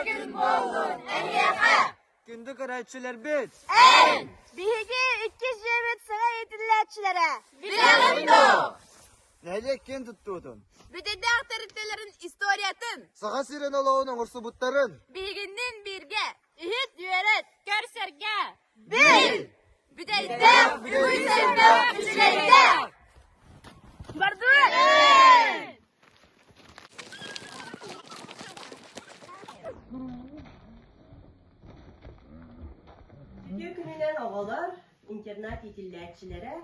күн буоллун эһиэхэ! Күндү көрөөччүлэрбит! Эн! Биһиги иккис дьиэбит саҥа иитиллээччилэрэ! Билэҕин дуо? Нэһилиэк киэн туттуутун! Бүтэйдээх тэрилтэлэрин историятын! Саха сирин олоҕун оҥорсубуттарын! Биһигинниин бииргэ! Иһит үөрэт! Көрсөргө! Бил! Бүтэйдээх, үгүс элбэх үчүгэйдээх! Бардыбыт! Үтүө күнүнэн оҕолор, интернат иитиллээччилэрэ,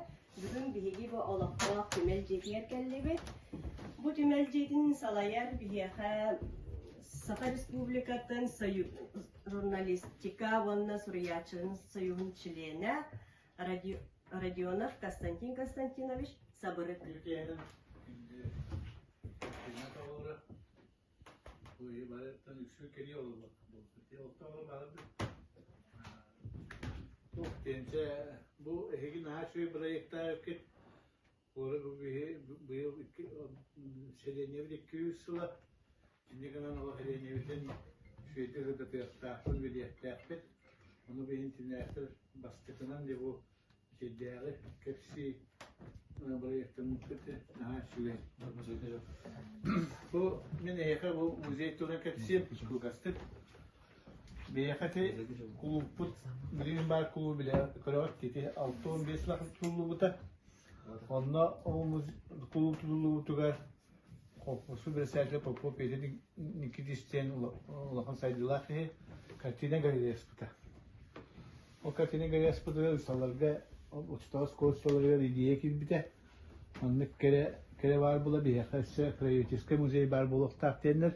бүгүн биһиги бу олохтоох түмэл дьиэтигэр кэллибит. Бу түмэл дьиэтин салайар биһиэхэ Саха Республикатын журналистика уонна суруйааччыларын союһун чилиэнэ Родионов Константин Константинович Сабырык. Бу эһиги наһаа үчүгэй бырайыактаабыккыт. Куорат бу быйыл сэлиэнньэбит 200 сыла. Инньэ гынан ол сэлиэнньэбитин үчүгэйдик сырдатыахтаахпыт, билиэхтээхпит. Ону билигин тимнээхтэр бастакынан дьэ бу Сирдээҕи кэпсии бырайыактаммыппыт наһаа үчүгэй. Бу мин эһиэхэ бу музей туһунан кэпсиэм кылгастык. Биһиэхэ ити кулууппут билигин баар кулууп билэ көрөҕүт ити 65 сыл тутуллубута. Онно ол кулууп тутуллубутугар Колхозу председателя Попов Петя Никитич диэн улахан сайдыылаах киһи картина галереяспыта. Ол картина галереяспытыгар усталарга учуутал оскуолаларыгар идея киирбитэ. Маннык кэрэ кэрэ баар буола биһиэхэ өссө краеведческай музей баар буолуохтаах диэннэр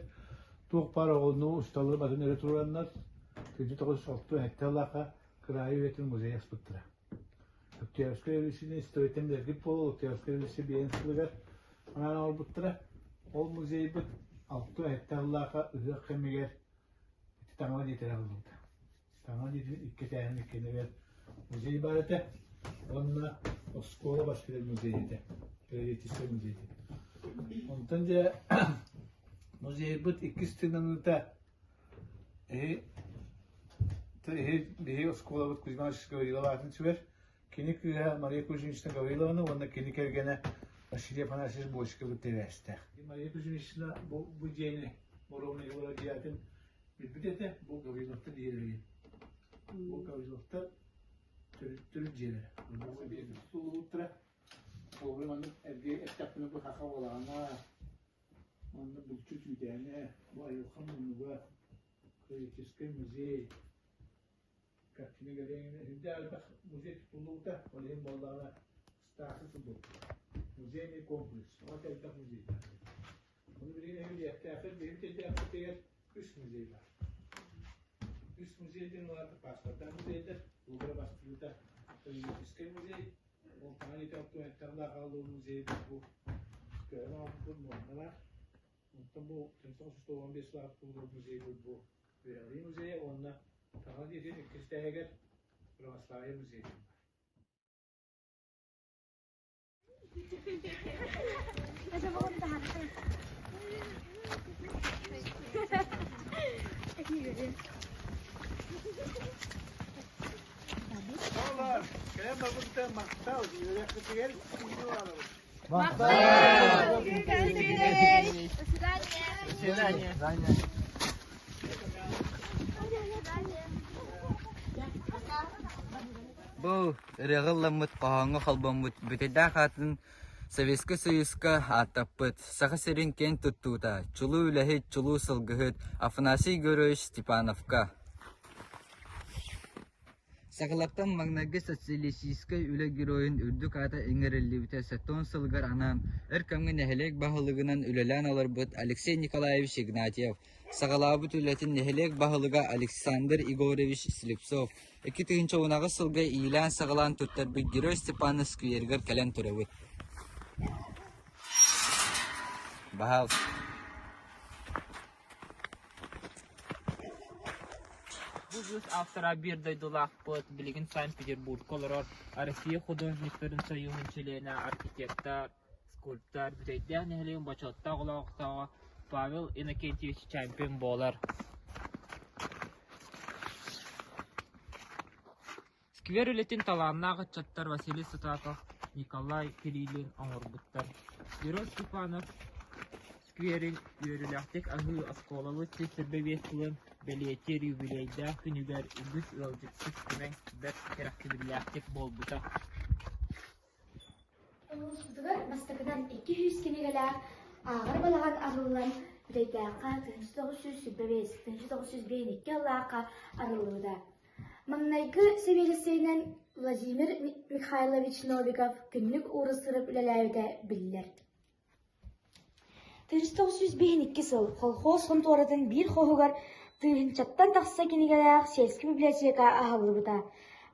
туох баар оҕону усталары батын өрө туруораннар 1967 сыллаахха кыраайы үйэтин музей аспыттара. Октябрьскай революцияны историятын билэргит буолуо, Октябрьскай революция биэһин сылыгар анаан оҥорбуттара. Ол музейбыт 6-7 сыллаахха ыһыах кэмигэр ити таҥара дьиэтигэр аһыллыбыта. Таҥара дьиэтин икки этээһин иккиэнигэр музей баар этэ уонна оскуола бас билэр музей этэ, краеведческай музей этэ. Онтон дьэ музейбыт иккис тыыныта Эһи биһиги оскуолабыт Кузьма Иванович Гаврилов аатын сүгэр. Кини кыыһа Мария Кузьминична Гавриловна уонна кини кэргэнэ Василий Афанасьевич Бочков кытта сибээстээх. Мария Кузьминична бу, бу дьиэни Боровна Егорова дьиэтин билбит этэ. Бу Гавриловтар дьиэлэрин. Бу Гавриловтар төрүт төрүт дьиэлэрэ. Бу бииргэ тутуллубуттара. Холобура маннык эргэ эттэхпинэ бу саха уолаҕана Манна булчут үүтээнэ, бу айылҕа муннуга, краеведческай музей, картина галереяны сүрдээх элбэх музей тутуллубута, ол иһин буоллаҕына статус ылбыппыт. Музейный комплекс, олох элбэх музейдаах. Ону билигин эһиги билиэхтээххит, биһиги тирдээхпитигэр үс музей баар. Үс музей диэн улаата паспордаах музейдар, Лугра бастыыта краеведческай музей, Ол таҥан итэ хааллыбыт музей бу көрөн оҥорбуппут муонна Онтон бу 1995 сыллаах тутуллубут музейбыт бу үөрэҕирии музейа уонна таҥара дьиэтин иккис этээһигэр православие музейа баар. Оҕолор, кэлэн барбыттан махтал, үөрэххитигэр ситиһиини баҕарабыт. Махтал! До свидания. До свидания. Бу ырыаҕа ылламмыт, хоһооҥҥо холбоммут бүтэйдээх аатын Советскай Союзка ааттаппыт Саха сирин киэн туттуута, чулуу үлэһит, чулуу сылгыһыт Афанасий Григорьевич Степановка. Сахалартан маҥнайгы социалистическай үлэ геройун үрдүк аата иҥэриллибитэ 70 сылыгар анаан өр кэмҥэ нэһилиэк баһылыгынан үлэлээн олорбут Алексей Николаевич Игнатьев саҕалаабыт үлэтин нэһилиэк баһылыга Александр Егорович Слепцов 2018 сылга иилээн-саҕалаан туттарбыт Герой Степанов скверигэр кэлэн турабыт. Баһаалыста. Бу быыс автора биир дойдулаахпыт, билигин Санкт-Петербургка олорор Россия художниктарын союһун чилиэнэ, архитектор, скульптор, Бүтэйдээх нэһилиэгин бочуоттаах олохтооҕо Павел Иннокентьевич Чампин буолар. Сквер үлэтин талааннаах ыччаттар Василий Сутаков, Николай Кириллин оҥорбуттар. Герой Степанов скверин үөрүүлээхтик аһыы оскуолабыт 125 сылын бэлиэтиир юбилейдаах күнүгэр үгүс ыалдьыппыт түмэн бэрт кэрэхсэбиллээхтик буолбута. Улууспутугар бастакынан 200 кинигэлээх ааҕар балаҕан арыллан, Бүтэйдээххэ 1925, 1952 сыллаахха арыллыбыта. Маҥнайгы сэбиэдиссэйинэн Владимир Михайлович Новиков күннүк уурастыырап үлэлээбитэ биллэр. 1952 сыл колхоз хонтуоратын биир хоһугар тыһыынчаттан тахса кинигэлээх сельскэй библиотека аһыллыбыта.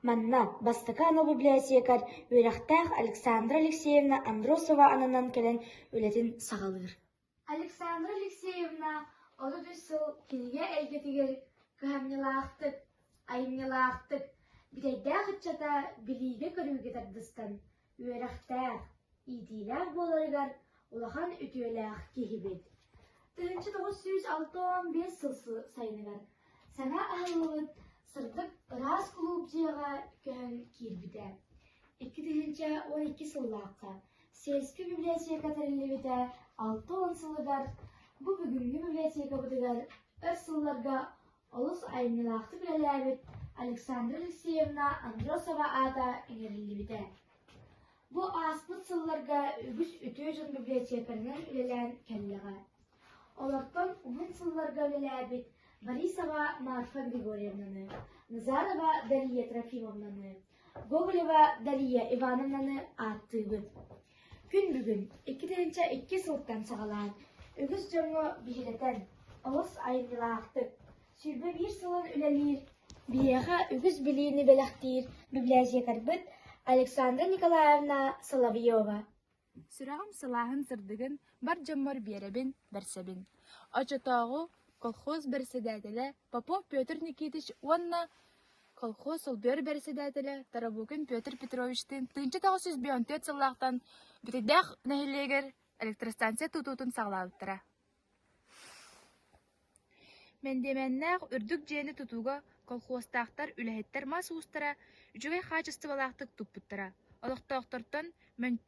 Манна бастакы анал библиотекарь үөрэхтээх Александра Алексеевна Андросова ананан кэлэн үлэтин саҕалыыр. Александра Алексеевна 33 сыл кинигэ эйгэтигэр кыһамньылаахтык, айымньылаахтык, бүтэйдээх ыччата билиигэ-көрүүгэ тардыстан, үөрэхтээх, иитиилээх буоларыгар улахан үтүөлээх киһибит. 1965 сыл сайыныгар саҥа аһыллыбыт сырдык ыраас кулууп дьиэҕэ көһөн киирбитэ. 2012 сыллаахха сельскэй библиотека тэриллибитэ 60 сылыгар бу бүгүҥҥү библиотекабытыгар өр сылларга олус айымньылаахтык үлэлээбит Александра Алексеевна Андросова аата иҥэриллибитэ. Бу ааспыт сылларга үгүс үтүө дьон библиотекарынан үлэлээн кэллэҕэ. Олортон уһун сылларга үлэлээбит Борисова Марфа Григорьевнаны, Назарова Дария Трофимовнаны, Гоголева Дария Ивановнаны ааттыыбыт. Күн бүгүн 2002 сылтан саҕалаан үгүс дьоҥҥо биһирэтэн, олус айымньылаахтык, 21 сылын үлэлиир, биһиэхэ үгүс билиини бэлэхтиир библиотекарбыт Александра Николаевна Соловьева. Сүрэҕим сылааһын сырдыгын бар дьоммор биэрэбин, бэрсэбин. Оччотооҕу колхоз бэрэссэдээтэлэ Попов Петр Никитич уонна колхоз солбуйар бэрэссэдээтэлэ Тарабукин Петр Петровичтыын 1954 сыллаахтан Бүтэйдээх нэһилиэгэр электростанция тутуутун саҕалаабыттара. Мэндиэмэннээх үрдүк дьиэни тутууга колхуостаахтар, үлэһиттэр мас уустара үчүгэй хаачыстыбалаахтык туппуттара. Олохтоохтортон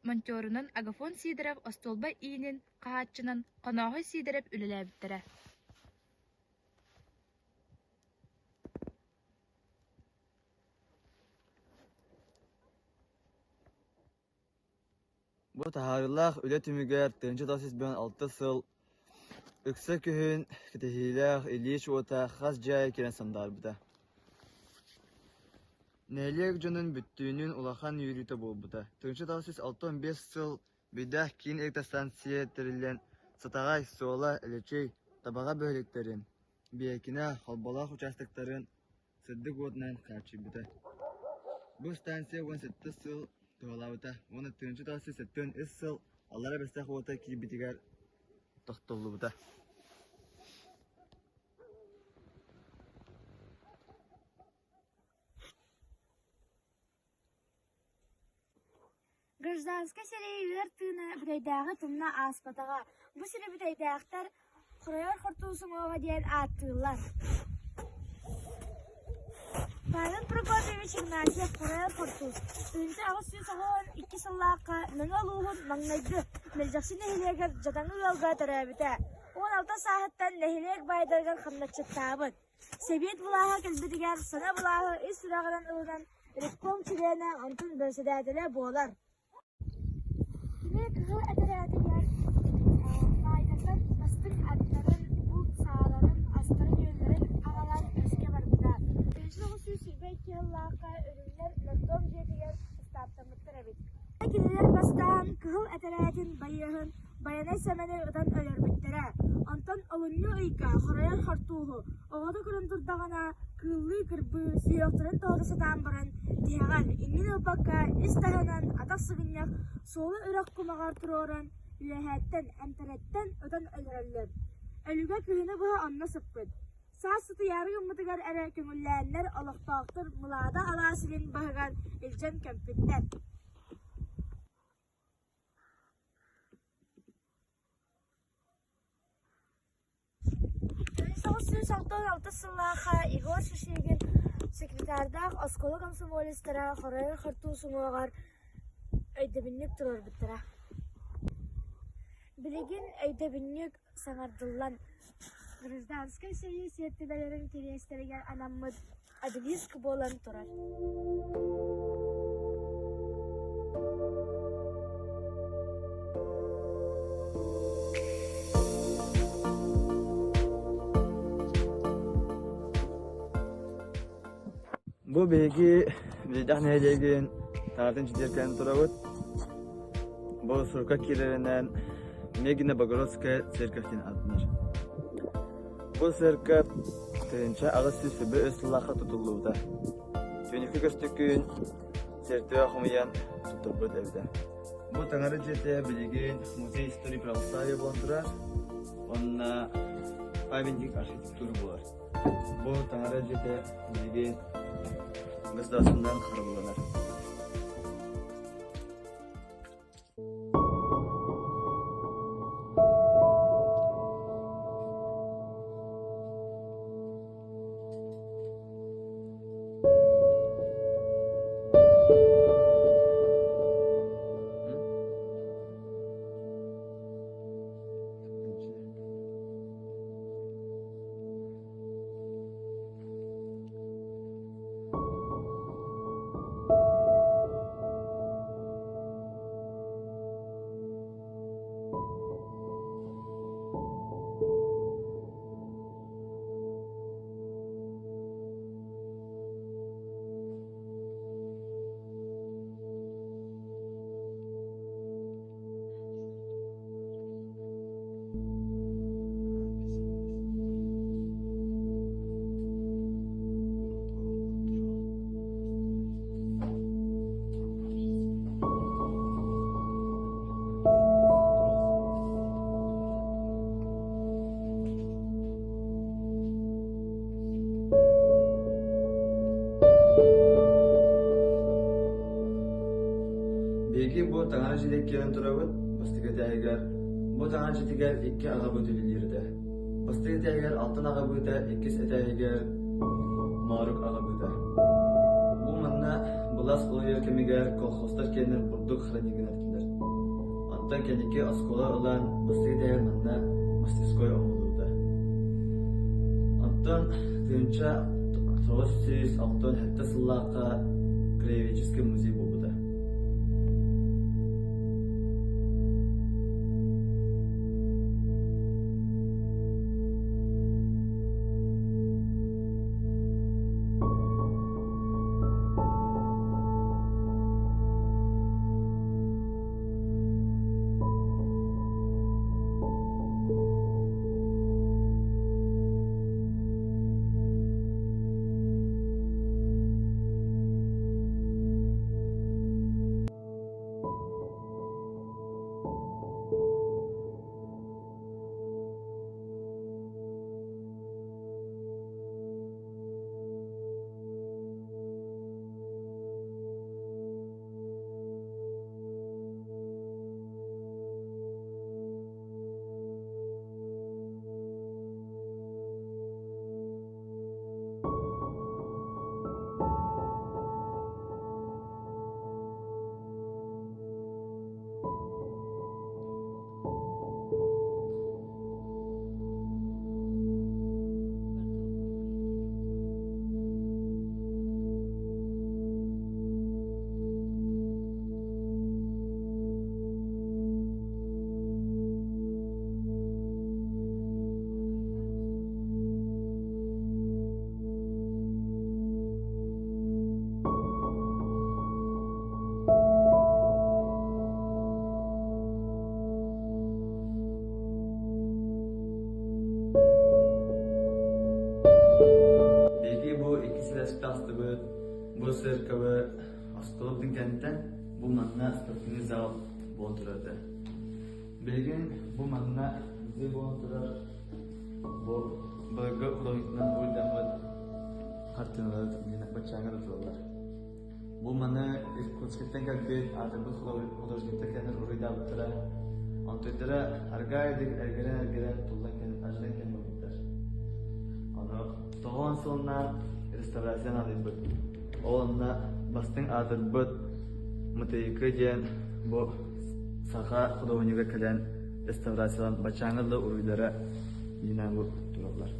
монтерунан Агафон Сидоров остуолба иинин хаһааччынан Хонооһой Сиидэрэп үлэлээбиттэрэ. Бу таһаарыылаах үлэ түмүгэр 1996 сыл ыкса күһүн кэтэһиилээх Ильич уота хас дьиэ аайы кэлэн сандаарбыта. Нэһилиэк дьонун бүттүүнүн улахан үөрүүтэ буолбута. 1965 сыл Бүдээх киин электростанция тэриллэн Сатаҕай, Суола, Өлөчөй, Табаҕа бөһүөлэктэрин, Биэкинэ, Холболоох учаастактарын сырдык уотунан хааччыйбыта. Бу станция 17 сыл туһалаабыта уонна 1973 сыл Аллара Бэстээх уота киирбитигэр тохтоллубута. Гражданскай сэрии ыар тыына Бүтэйдээҕи тумна ааспатаҕа. Бу сири бүтэйдээхтэр Хоройор хортуус уҥуоҕа диэн ааттыыллар. Павел Прокопьевич Игнатьев Хоройор хортуус 1892 сыллаахха Мэҥэ улууһун маҥнайгы Мэлдьэхси нэһилиэгэр дьадаҥы ыалга төрөөбүтэ. 16 сааһыттан нэһилиэк баайдарыгар хамначчыттаабыт. Сэбиэт былааһа кэлбитигэр саҥа былааһы ис сүрэҕинэн ылынан ревком чилиэнэ, онтон бэрэссэдээтэлэ буолар. Кини кыһыл этэрээтигэр баайдартан бастыҥ аттарын, булт сааларын, астарын-үөллэрин аҕалан өскө барбыта. 1922 сыллаахха үрүҥнэр нарком дьиэтигэр ыстааптаммыттар эбит. Кинилэр бастаан кыһыл этэрээтин байыаһын Байанай Сэмэни ытан өлөрбүттэрэ. Онтон олунньу ыйга хоройор хортууһу оҕото көрөн турдаҕына кыыллыы кырбыы, сүһүөхтэрин тоһута сатаан баран, тиһэҕэр, иннин ылбакка ис таһынан атах сыгынньах суолу үрэх кумаҕар туруоран, үөһээттэн, эмтэрэттэн ытан өлөрөллөр. Өлүгэ күһүнү быһа онно сыппыт. Саас сытыйаары гыммытыгар эрэ көҥүллээннэр олохтоохтор Мылаада алаас илин баһыгар илдьэн көмпүттэр. 1966 сыллаахха Егор Шишигин Секретардаах оскуола комсомолецтара Хоройор хортуус уҥуоҕар өйдөбүнньүк туруорбуттара. Билигин өйдөбүнньүк саҥардыллан, гражданскай сэрии сиэртибэлэрин кириэстэригэр анаммыт обелиск буолан турар. Бу биһиги Бүтэйдээх нэһилиэгин таҥаратын дьиэтигэр кэлэн турабыт. Бу сурукка киирэринэн Мегина Богородская церковь диэн ааттанар. Бу церковь 1823 сыллаахха тутуллубута. Түүнүкү көстүкүүн церковь хомуйан туттарбыт эбитэ. Бу таҥара дьиэтэ билигин музей истории православия буолан турар уонна памятник архитектуры буолар. Бу таҥара дьиэтэ билигин государственнан харабылланар. Биһиги бу таҥара дьиэтэ киирэн турабыт, бастакы этээһигэр бу таҥара дьиэтигэр икки аҕабыт үлэлиир этэ. Бастакы этээһигэр алтан аҕабыыта, иккис этээһигэр Моорук аҕабыыта. Бу манна былаас уларыйар кэмигэр колхозтар киэннэр бурдук хранигын этилэр. Онтон кэнники оскуола ылан бастакы этээһигэр манна мастерской оҥоһуллубута. Онтон 1997 сыллаахха краеведческий музей буолбута. Биһиги бу икки сэлэспэ астыбыт, бу церковы оскуолабытын кэнниттэн бу манна спортивный зал буолан турар этэ. Билигин бу манна музей буолан турар бу былыргы художникынан уруйдаммыт хартыыналар баччааҥҥа да тураллар. Бу маны Иркутскайтан кэлбит аатырбыт художниктар кэлэн уруйдаабыттара. Онтуйдара аргаайдык эргэрэн-эргэрэн туллан кэлэн, ажынан кэлэн барбыттар. Ону тоҕоон сылынан реставрация наадыйбыт. Ол онно бастыҥ аатырбыт Мытыйыкы диэн бу саха худуоһунньуга кэлэн реставрациялаан баччааҥҥа дылы уруйдара иинээн бу тураллар.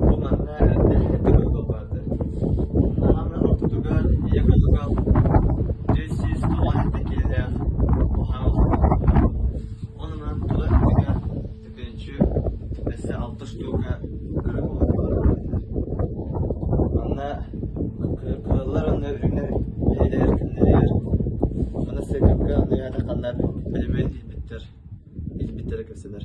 Бу манна эрдэ эрдэ барды. Наһамы ортотугар ийэ кылыгал 397 киилэлээх улахан Онунан тула өттүгэр төкүнүччү өссө алта штука кыра Манна кыаллар онно үрүҥнэр бэйэлэр күннэригэр Манна сыакапка аныаха бэлэмин илбиттэр илбиттэрэ кэпсэнэр.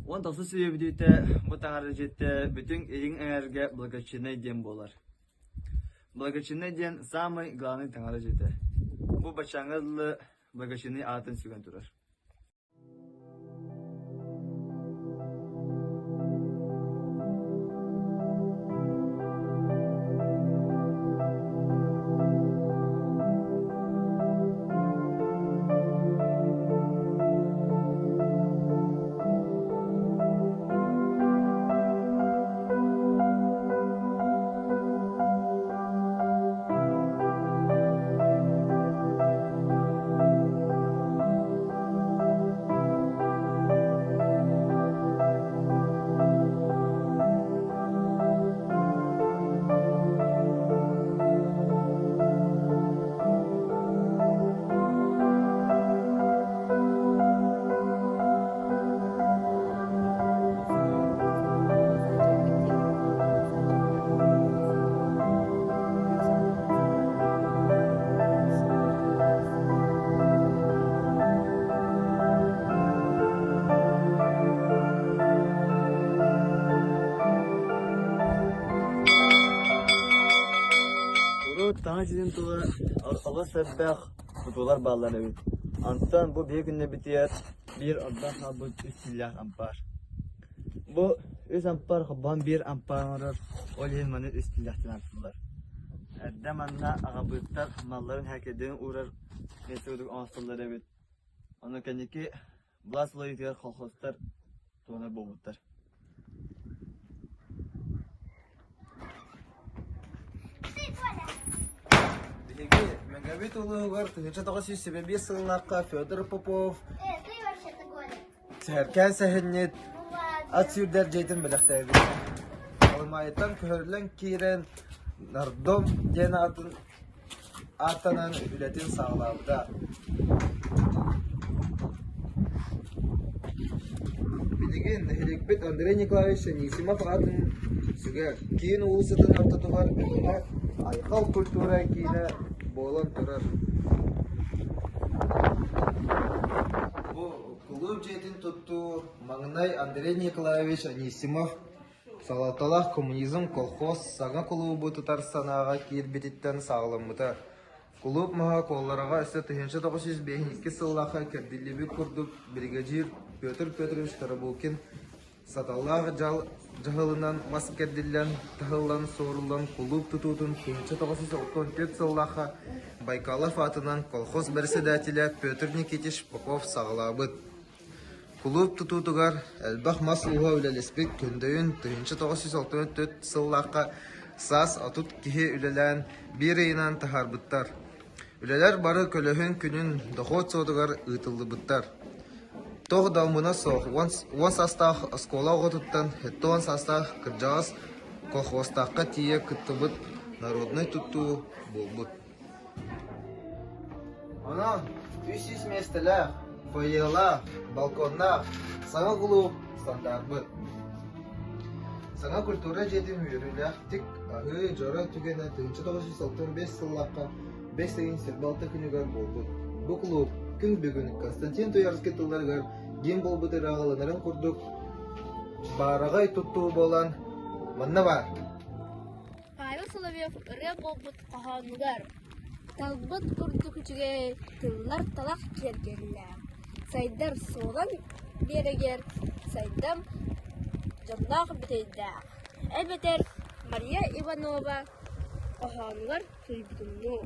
Уон тахсыс үйэ бүтүүтэ бу таҥара дьиэтэ бүтүн Илин эҥээргэ благочиннай диэн буолар. Благочиннай диэн саамай главный таҥара дьиэтэ. Бу баччааҥҥа дылы благочиннай аатын сүгэн турар. Урут таҥас дьиэтин тула олус элбэх тутуулар бааллар эбит. Онтон бу биһиги күннэрбитигэр биир ордон хаалбыт үс силлээх ампаар. Бу үс ампаар холбоон биир ампаар оҥорор, ол иһин маны үс силлээхтэн ааттыыллар. Эрдэ манна аҕабыыттар малларын һээкэйдэрин уурар миэстэ курдук оҥостоллор эбит. Ону кэнники былаас уларыйыытыгар колхозтар туһанар буолбуттар. Биһиги Мэҥэбит улууһугар 1975 сыллаахха Федор Попов Сэһэркээн сэһэнньит ат сүүрдэр дьиэтин бэлэхтээбит. Халымаайыттан көһөрүллэн киирэн Нардом диэн аатын ааттанан үлэтин саҕалаабыта. Билигин нэһилиэкпит Андрей Николаевич Анисимов аатын сүгэр. Киин уулуссатын ортотугар Мэҥэ Айхал культура киинэ буолан турар. Бу кулууп дьиэтин туттуу маҥнай Андрей Николаевич Анисимов салалталаах «Коммунизм» колхоз саҥа кулуубу тутар санааҕа киирбититтэн саҕаламмыта. Кулууп маһа Куоллараҕа өссө 1952 сыллаахха кэрдиллибит курдук биригэдьиир Петр Петрович Тарабукин саталлаах дьаһалынан мас кэрдиллэн, таһыллан, суоруллан кулууп тутуутун 1964 сыллаахха Байкалов аатынан колхоз бэрэссэдээтэлэ Петр Никитич Попов саҕалаабыт. Кулууп тутуутугар элбэх мас ууһа үлэлэспит Күндэйин 1964 сыллаахха саас 30 киһи үлэлээн биир ыйынан таһаарбыттар. Үлэлэр бары көлөһүн күнүн дохуот суотугар ыытыллыбыттар. Туох да омуна суох уон саастаах оскуола оҕотуттан 70 саастаах кырдьаҕас колхуостаахха тиийэ кыттыбыт народнай туттуу буолбут. Онон 300 миэстэлээх, фойелаах, балконнаах саҥа кулууп стандартбыт. Саҥа культура дьиэтин үөрүүлээхтик аһыы дьоро түгэнэ 1965 сыллаахха бэс ыйын сирбалта күнүгэр буолбут. Бу кулууп күн бүгүн Константин Туярский тылларыгар гимн буолбут ырааҕыланарын курдук баараҕай туттуу буолан манна баар. Павел Соловьев ырыа буолбут хоһоонугар «Талбыт курдук үчүгэй тыллар талах киэргэллээх, сайдар суолан биэрэгэр сайдам дьонноох бүтэйдээх» эбэтэр Мария Иванова хоһоонугар суруйбутунуу.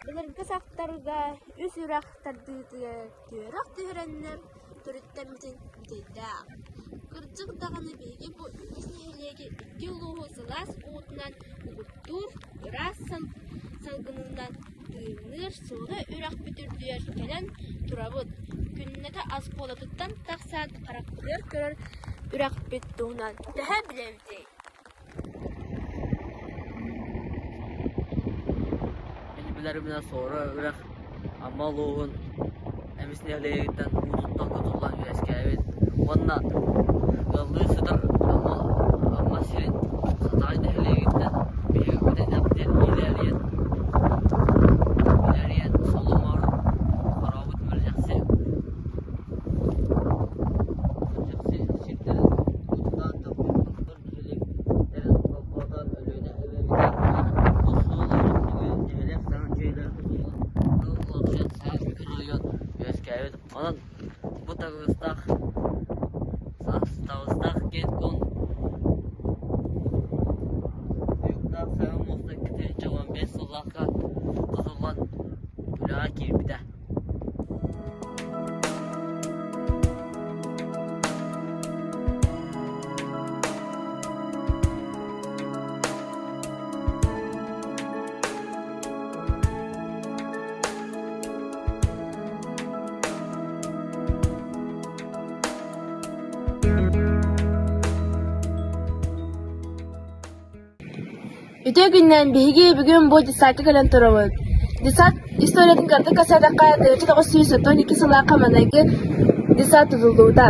Былыргы сахтарга үс үрэх тардыытыгар түөрэх түһэрэннэр төрүттэммитин бүтэйдээх. Кырдьык даҕаны биһиги бу үгүс нэһилиэги икки улууһу сылаас уутунан угуттуур, ыраас салгынынан тыынныыр Суола үрэхпит үрдүгэр кэлэн турабыт. Күннэтэ оскуолатыттан тахсаат харахпытыгар көрөр үрэхпит туһунан төһө билэбитий? Мин билэрбинэн Суора үрэх Амма улууһун Эмис нэһилиэгиттэн уутуттан кутуллан үөскээбит уонна ыаллыы сытар Амма, Амма сирин Сатаҕай нэһилиэгиттэн биһиги Күтэнэхтиэн иилээрийэн иилээрийэн Соломор хорообут Мэлдьэхси Мэлдьэхси сирдэрин уутуттан тылбыт нэһилиэктэрин холбоотоон Өлүөнэ эбэбитигэр бу суол үрдүгэр нэһилиэк саҥа дьиэлэрэ тутуллан олохсуйан саас микрорайон үөскээбит. Онон бу табыгастаах табыстаах киэн-куоҥ уйуктаах саҥа муоста 2015 сыллаахха тутуллан үлэҕэ киирбитэ. Үтүө күнүнэн биһиги бүгүн бу детсадка кэлэн турабыт. Детсад историятын кыратык кэпсээтэххэ, 1992 сыллаахха маҥнайгы детсад тутуллубута.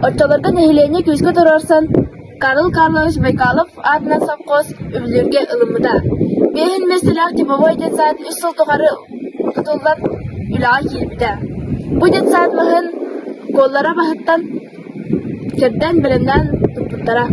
Оччолорго нэһилиэнньэ күүскэ туруорсан, Карл Карлович Байкалов аатынан совхоз үбүлүүргэ ылыммыта. Биэһин миэстэлээх типовой детсад үс сыл тухары тутуллан үлэҕэ киирбитэ. Бу детсад маһын куоллара баһыттан кэрдэн бэлэмнээн туппуттара.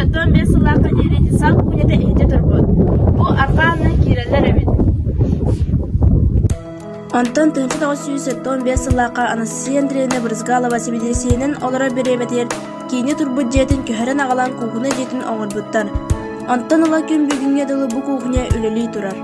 1975 сыллаахха диэри десант кухнята иһитэ турбут. Бу арҕаа аанынан киирэллэр эбит. Онтон 1975 сыллаахха Анастасия Андреевна Брызгалова сэбиэдиссэйинэн олорор бириэмэтигэр киини турбут дьиэтин көһөрөн аҕалан куукуна дьиэтин оҥорбуттар. Онтон ыла күн бүгүҥҥэ дылы бу кухня үлэлии турар.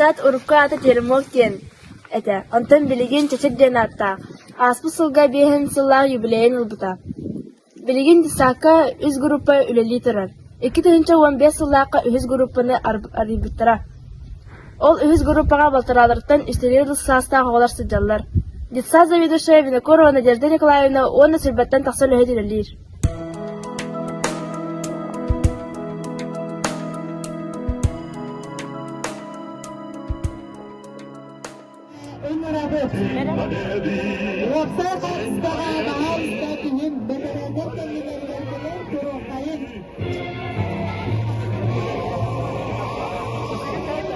Сад урукку аата Теремок диэн этэ, онтон билигин Чэчир диэн ааттаах, ааспыт сылга биэһин сыллаах юбилейын ылбыта. Билигин детсадка үс группа үлэлии турар. 2015 сыллаахха үһүс группаны арыйбыттара. Ол үһүс группаҕа балтарааларыттан үстэлиир саастаах оҕолор сылдьаллар. Детсад заведующайа Винокурова Надежда Николаевна уонна сүүрбэттэн тахса үлэһит үлэлиир. Уопсай хаһыстаҕа баһаалыста түһүн бэтэрээннэр кэннилэригэр кэлэн туруоххайын.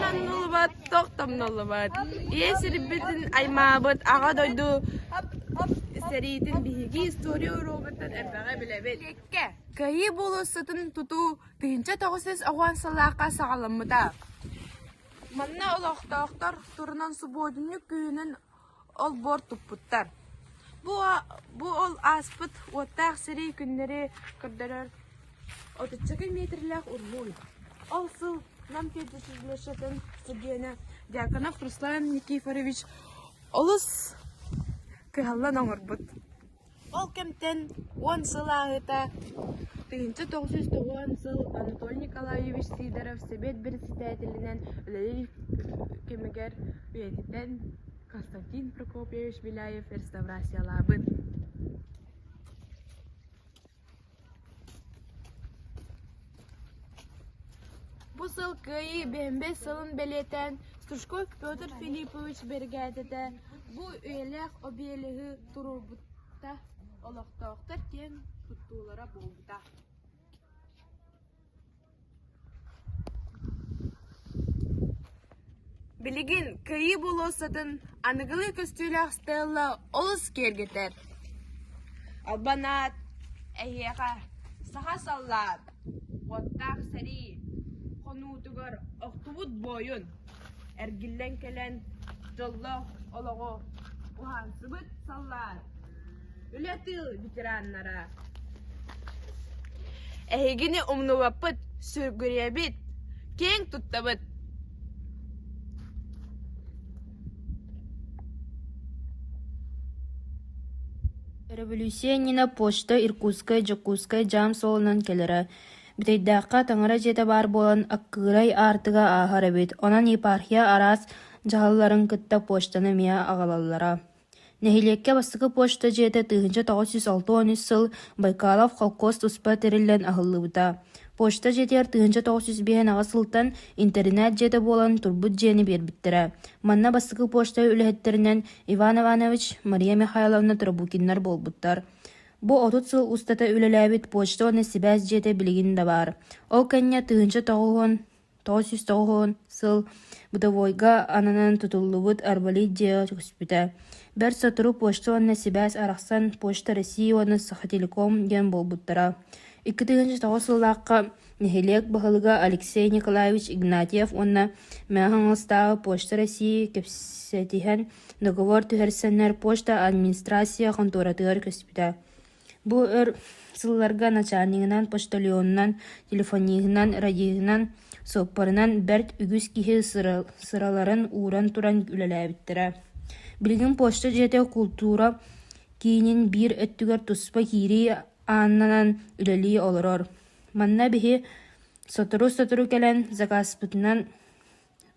Томнуллубат, тох томнуллубат. Ийэ сирбитин аймаабыт Аҕа дойду сэриитин биһиги история уруогуттан элбэҕи билэбит. Кыайыы болуоссатын тутуу 1990 сыллаахха саҕаламмыта. Манна олохтоохтор турунан субуотунньук күһүнүн олбуор туппуттар. Бу, бу ол ааспыт уоттаах сэрии күннэри көрдөрөр отуччака миэтэрэлээх уруһуй. Ол сыл Нам педучилищетын студена Дьяконов Руслан Никифорович олус кыһаллан оҥорбут. Ол кэмтэн уон сыл ааһыыта 1990 сыл Анатолий Николаевич Сидоров сэбиэт председателинэн үлэлиир кэмигэр үйэтитэн Константин Прокопьевич Беляев реставрациялаабыт. Бу сыл Кыайыы бэһимбэс сылын бэлиэтээн Стручков Петр Филиппович биригээдэтэ бу үйэлээх обелиһы туруорбута олохтоохтор киэн туттуулара буолбута. Билигин Кыайыы болуоссатын аныгылыы көстүүлээх стелла олус киэргэтэр. Албан аат эһиэхэ саха саллаат, уоттаах сэрии хонуутугар охтубут буойун, эргиллэн кэлэн дьоллоох олоҕу уһансыбыт саллаат, үлэ-тыыл ветераннара. Эһигини умнубаппыт, сүргүрүйэбит, киэҥ туттабыт. Өрөбөлүүссүйэ иннинэ почта Иркутскай, Дьокуускай дьаам суолунан кэлэрэ. Бүтэйдээххэ таҥара дьиэтэ баар буолан, Аккыырай аартыга ааһар эбит, онон епархия араас дьаһалларын кытта почтаны эмиэ аҕалаллара. Нэһилиэккэ бастакы почта дьиэтэ 1963 сыл Байкалов холкуос туспа тэриллэн аһыллыбыта. Почта дьиэтигэр 1958 сылтан интэринээт дьиэтэ буолан турбут дьиэни биэрбиттэрэ. Манна бастакы почта үлэһиттэринэн Иван Иванович, Мария Михайловна Трабукиннар буолбуттар. Бу 30 сыл устата үлэлээбит почта уонна сибээс дьиэтэ билигин да баар. Ол кэннэ 1990 сыл бытовойга ананан тутуллубут арбалет дьиэҕэ көспүтэ. Бэрт сотору почта уонна сибээс арахсан Почта России уонна Сахателеком диэн буолбуттара. 2009 сыллаахха нэһилиэк баһылыга Алексей Николаевич Игнатьев уонна Мэҥэ Хаҥаластааҕы Почта России кэпсэтиһэн договор түһэрсэннэр почта администрация хонтуоратыгар көспүтэ. Бу өр сылларга начальнигынан, почтальонунан, телефониһынан, радиһынан, суоппарынан бэрт үгүс киһи сыраларын ууран туран үлэлээбиттэрэ. Билигин почта дьиэтэ култуура киинин биир өттүгэр туспа киирии ааннанан үлэлии олорор. Манна биһи сотору-сотору кэлэн заказпытынан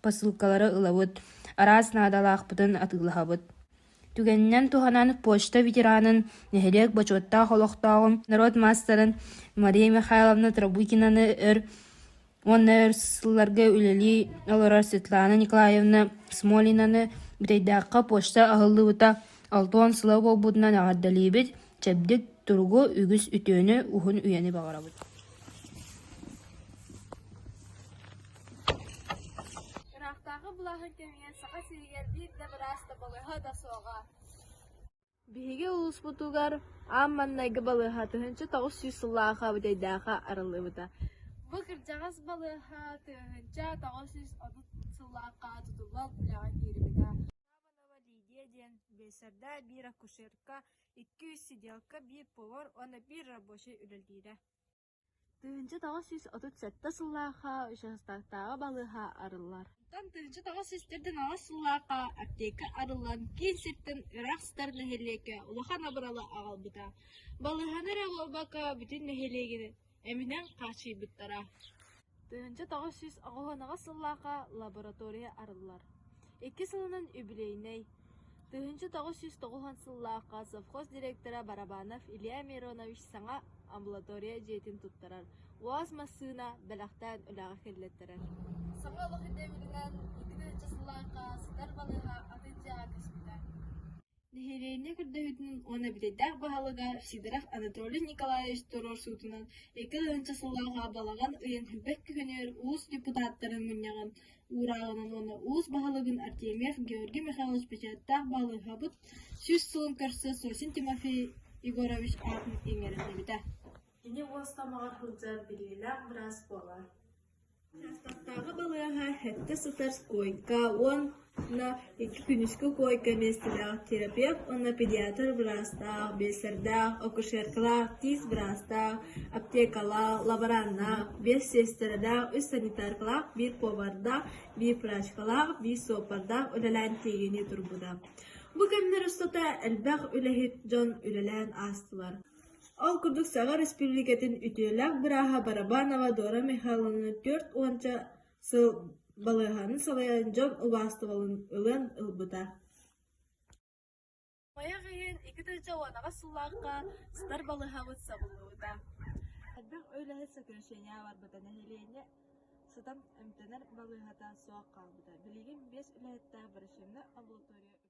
посылкалары ылабыт, араас наадалаахпытын атыылаһабыт. Түгэнинэн туһанан почта ветеранын, нэһилиэк бочуоттаах олохтооҕун, норуот маастарын Мария Михайловна Трабукинаны өр уонна өр сылларга үлэлии олорор Светлана Николаевна Смолинаны Бүтэйдээххэ почта аһыллыбыта 60 сыла буолбутунан эҕэрдэлиибит, чэбдик туругу, үгүс үтүөнү, уһун үйэни баҕарабыт. Ыраахтааҕы былааһын кэмигэр Саха сиригэр биир да быраас да балыыһа да суоҕа. Биһиги улууспутугар аан маҥнайгы балыыһа 1900 сыллаахха Бүтэйдээххэ арыллыбыта. Бу кырдьаҕас балыыһа 1930 сыллаахха тутуллан үлэҕэ киирбитэ. Лидия диэн биэлсэрдээх биир акушерка, 200 сиделка, биир повар уонна биир рабочай үлэлиирэ. 1937 сыллаахха участоктааҕы балыыһа арыллар. Онтон 1948 сыллаахха аптека арыллан киин сиртэн ыраах сытар нэһилиэккэ улахан абыралы аҕалбыта. Балыыһаны эрэ буолбакка бүтүн нэһилиэгин эминэн хааччыйбыттара. 1998 сыллаахха лаборатория арыллар. Икки сылынан үбүлүөйнэй 1990 сыллаахха совхоз директора Барабанов Илья Миронович саҥа амбулатория дьиэтин туттарар, УАЗ массыына бэлэхтээн үлэҕэ киллэттэрэр. Саҥа олох ирдэбилинэн 2000 сыллаахха сытар балыыһа атын дьиэҕэ көспүтэ. Нэһилиэнньэ көрдөһүүтүнэн уонна Бүтэйдээх баһылыга Сидоров Анатолий Николаевич туруорсуутунан 2000 сыллааҕы балаҕан ыйын Хүлбэк күһүнүгэр улуус депутаттарын мунньаҕын уурааҕынан уонна улуус баһылыгын Артемьев Георгий Михайлович бэчээттээх балыыһабыт 100 сылын көрсө Сосин Тимофей Егорович аатын иҥэриллибитэ. Кини уос номоҕор сылдьар биллиилээх быраас буолар. Учаастактааҕы балыыһа сэттэ сытар куойка уонна икки күнүскү куойка миэстэлээх терапевт уонна педиатр быраастаах, биэлсэрдээх, акушеркалаах, тиис быраастаах, аптекалаах, лабораннаах, биэс сиэстэрэлээх, үс санитаркалаах, биир повардаах, биир прачкалаах, биир суоппардаах үлэлээн тиийиини турбута. Бу кэмнэр устата элбэх үлэһит дьон үлэлээн аастылар. Ол курдук Саха Республикатын үтүөлээх бырааһа Барабанова Дора Михайловна 40 сыл балыыһаны салайан дьон убаастабылын ылыан ылбыта. Хомойуох иһин, 2018 сыллаахха сытар балыыһабыт сабыллыбыта. Элбэх үлэһит сокращение барбыта, нэһилиэнньэ сытан эмтэнэр балыыһата суох хаалбыта. Билигин биэс үлэһиттээх врачебнай амбулатория үлэлиир.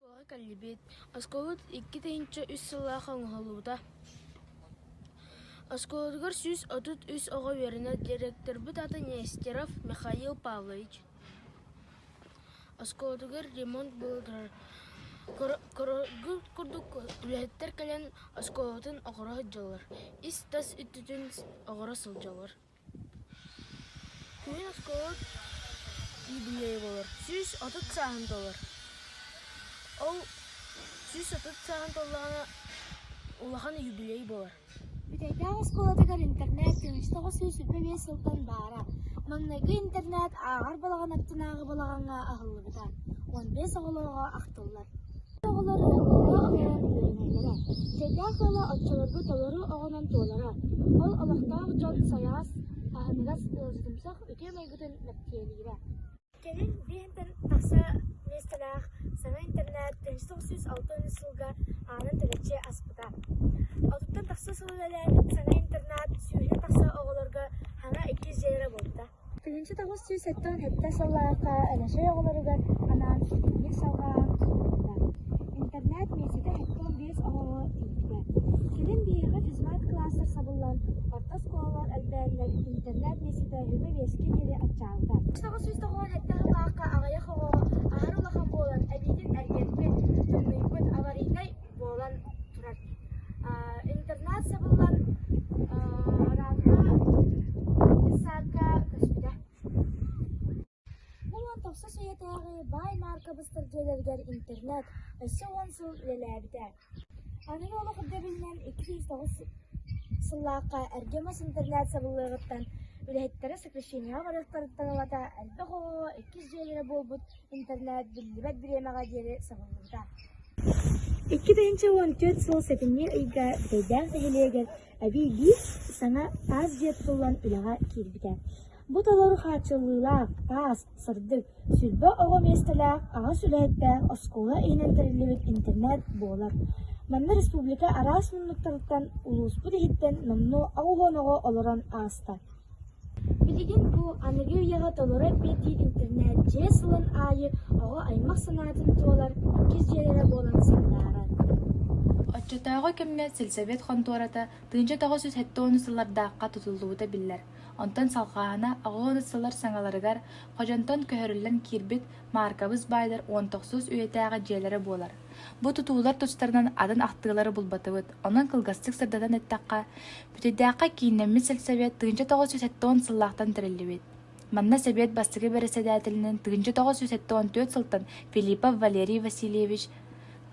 Оскуолаҕа кэллибит. Оскуолабыт 2003 сыллаах оҥоһуллубута. Оскуолатыгар 133 оҕо үөрэнэр, директорбыт аата Нестеров Михаил Павлович. Оскуолатыгар ремонт буола турар. Көрөргүт курдук үлэһиттэр кэлэн оскуолатын оҥоро сылдьаллар, ис-тас өттүтүн оҥоро сылдьаллар. Күһүн оскуола юбилейа буолар, 130 сааһын туолар. Ол 130 сааһын туоллаҕына улахан юбилей буолар. Бүтэйдээх оскуолатыгар интернат 1925 сылтан баара. Маҥнайгы интернат ааҕар балаҕан аттынааҕы балаҕаҥҥа аһыллыбыта. 15 оҕолооҕо ахтыллар. Оҕолор ыалларга олорон үөрэнэллэрэ. Бүтэйдээх ыала оччолорго толору оҕонон туолара. Ол олохтоох дьон сайаҕас, аһыныгас, ыалдьытымсах үтүө майгытын мэктиэлиирэ. Кэлин биэһинтэн тахса миэстэлээх саҥа интернат 1960 сылга аанын тэлэччи аспыта. Отуттан тахса сыл үлэлээбит саҥа интернат сүүһүнэн тахса оҕолорго саҥа иккис дьиэлэрэ буолбута. 1977 сыллаахха Өлөчөй оҕолоругар анаан ситимниир салҕааһын тутуллубута. Интернат миэстэтэ 75 оҕоҕо тиийбитэ. Кэлин биһиэхэ физмат кылаастар сабыллан, орто оскуолалар элбээннэр, интернат миэстэтэ үбэ биэскэ диэри аччаабыта. 997 сыллаахха аҕыйах оҕоҕо аһары улахан буолан, эбиитин эргэрбит, тымныйбыт, аварийнай буолан турар. Интернат сабыллан, Радуга детсадка көспүтэ. Бу уон тохсус үйэтээҕи баай мааркабыстар дьиэлэригэр интернат өссө уон сыл үлэлээбитэ. Аныгы олох ирдэбилинэн 209 сыллаахха эргэ мас интернат сабыллыаҕыттан үлэһиттэрэ сокращениеҕа барыахтарыттан ылата элбэх оҕоҕо иккис дьиэлэрэ буолбут интернат биллибэт бириэмэҕэ диэри сабыллыбыта. 2014 сыл сэтинньи ыйга Бүтэйдээх нэһилиэгэр эбии биир саҥа таас дьиэ тутуллан үлэҕэ киирбитэ. Бу толору хааччыллыылаах, таас, сырдык, 20 оҕо миэстэлээх, аҕыс үлэһиттээх оскуола иһинэн тэриллибит интернат буолар. Манна республика араас муннуктарыттан, улууспут иһиттэн номнуо 80 оҕо олорон ааста. Билигин бу аныгы үйэҕэ толору эппиэттиир интернет дьиэ сылын аайы оҕо аймах санаатын туолар иккис дьиэлэрэ буолан сандаарар. Оччотооҕу кэмҥэ сельсовет хонтуората 1970 сыллардаахха тутуллубута биллэр. Онтон салҕааһына 80 сыллар саҥаларыгар Ходьонтон көһөрүллэн киирбит Мааркабыс баайдар уон тохсус үйэтээҕи дьиэлэрэ буолар. Бу тутуулар тустарынан атын ахтыылары булбатыбыт, онон кылгастык сырдатан эттэххэ, Бүтэйдээххэ кииннэммит сельсовет 1970 сыллаахтан тэриллибит. Манна сэбиэт бастакы бэрэссэдээтэлинэн 1974 сылтан Филиппов Валерий Васильевич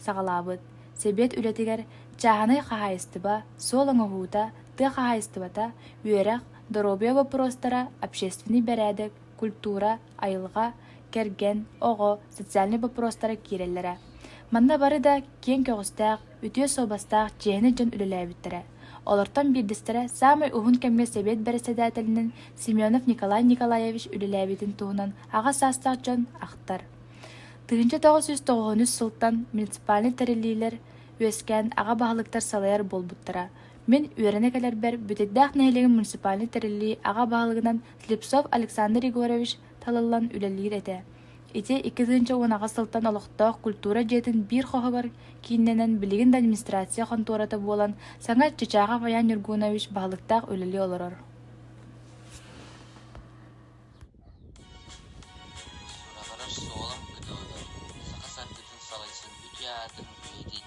саҕалаабыт. Сэбиэт үлэтигэр чааһынай хаһаайыстыба, суол оҥоһуута, тыа хаһаайыстыбата, үөрэх, доруобуйа боппуруостара, общественнай бэрээдэк, культура, айылҕа, кэргэн, оҕо, социальнай боппуруостара киирэллэрэ. Манна бары да киэҥ көҕүстээх, үтүө суобастаах, чиэһинэй дьон үлэлээбиттэрэ. Олортон биирдэстэрэ саамай уһун кэмҥэ сэбиэт бэрэссэдээтэлинэн Семенов Николай Николаевич үлэлээбитин туһунан аҕа саастаах дьон ахтар. 1993 сылтан муниципальнай тэриллиилэр үөскээн аҕа баһылыктар салайар буолбуттара. Мин үөрэнэ кэлэрбэр Бүтэйдээх нэһилиэгин муниципальнай тэриллии аҕа баһылыгынан Слепцов Александр Егорович талыллан үлэлиир этэ. Ити 2018 сылтан олохтоох культура дьиэтин биир хоһугар кииннэнэн билигин да администрация хонтуората буолан саҥа Чычааҕа Ваян Ньургунович баһылыктаах үлэлии олорор. Сураҕырар Суолам кытылыгар саха саргытын салайсан үтүө аатын үйэтитии.